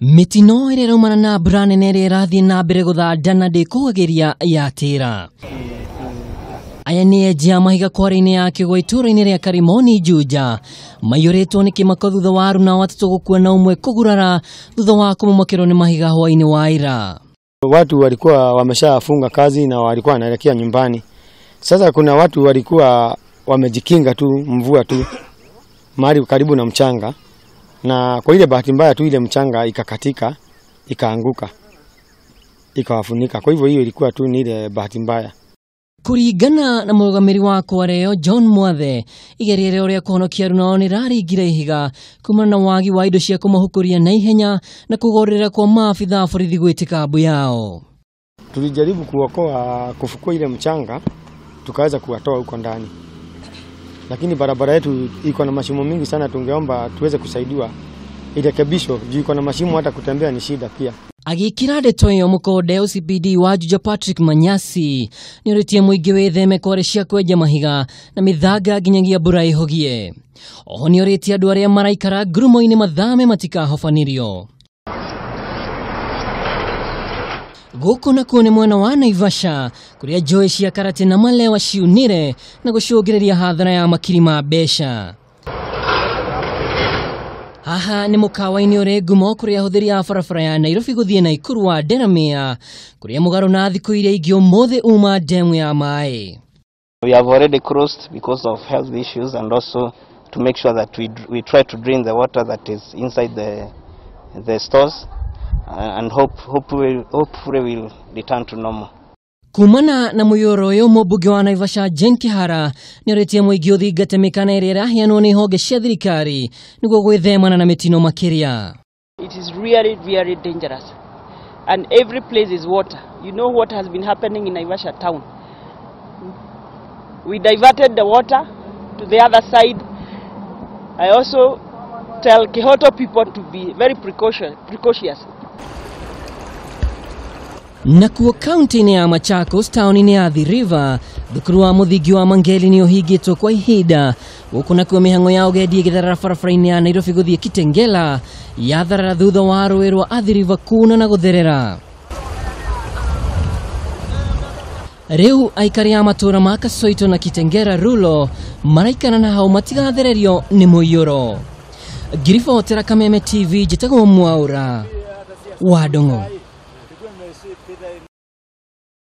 Mĩtino ĩrĩa ĩraumana na mbura nene ĩrĩa ĩrathiĩ na mbere gũthanda na ndĩkũagĩria yatĩra. Aya nĩ enji a mahiga kware-inĩ ya Kĩgwa itũũra-inĩ rĩa Karimoni Juja maiyũrĩtwo nĩ kĩmako thutha wa aruna atatũ gũkua na ũmwe kũgurara thutha wa kũmomokĩrwo nĩ mahiga hwaĩ-inĩ wa ira. Watu walikuwa wameshafunga kazi na walikuwa wanaelekea nyumbani. Sasa kuna watu walikuwa wamejikinga tu mvua tu mahali karibu na mchanga, na kwa ile bahati mbaya tu ile mchanga ikakatika ikaanguka ikawafunika. Kwa hivyo hiyo ilikuwa tu ni ile bahati mbaya. Kuringana na mũrũgamĩrĩri wa Kwareo John Mwathe, igeria rĩao rĩa kũhonokia aruna nĩ rĩraringire ihiga kumana na wagi wa indo cia kũmahukũria na ihenya na kũgorera kwa maabitha a borithi gwĩtĩka mbu yao. Tulijaribu kuokoa, kufukua ile mchanga tukaweza kuwatoa huko ndani, lakini barabara yetu iko na mashimo mingi sana. Tungeomba tuweze kusaidiwa irekebishwe juu iko na mashimo, hata kutembea ni shida pia. Agĩkĩra ndeto ĩyo mũkonde OCPD wa Juja Patrick Manyasi nĩorĩtie mũingĩ wĩtheme kware cia kwenja mahiga na mĩthanga nginyagia mbura ĩhogie. Oho nĩorĩtie andũ arĩa maraikara ngurumo-inĩ mathame matikahobanĩrio. Gũkũ nakuo nĩ mwena wa Naivasha kũrĩa njũĩ cia Karate na Malewa ciunire na gũcũngĩrĩria hathara ya makiri ma mbeca. Haha nĩ mũkawa-inĩ ũrĩ ngumo kũrĩa ahũthĩri a barabara ya Nairobi gũthiĩ Naikuru wa Delamere kũrĩa mũgarũ na thikũ iria ingĩ ũmũthĩ uma ndemu ya maĩ. We have already crossed because of health issues and also to make sure that we try to drain the water that is inside the stores and hopefully we'll return to normal. Kumana na mũiyũro ũyũ mũmbunge wa Naivasha Jane Kihara nĩorĩtie mũingĩ ũthingate mĩkana ĩrĩa ĩraheanwo nĩ honge cia thirikari nĩguo gwĩthemana na mĩtino makĩria. It is really, really dangerous, and every place is water. You know what has been happening in Naivasha town. We diverted the water to the other side. I also tell Kihoto people to be very precautious. Nakuo kaunti-inĩ ya Machakos taũni-inĩ ya Athi River thukuru wa mũthingi wa Mangeli nĩ ũhingĩtwo kwa ihinda gũkũ nakuo mĩhang'o ya ũgendi ĩgĩtharara barabara-inĩ ya Nairobi gũthiĩ Kitengela yatharara thutha wa rũĩ rwa Athi River kuna na gũtherera. Rĩu aikari a matũũra ma Kasoito na Kitengela Rulo maraikara na hau matigathererio nĩ mũiyũro. Ngiribotera Kameme TV, njĩtagwo Mwaũra wa Ndung'u.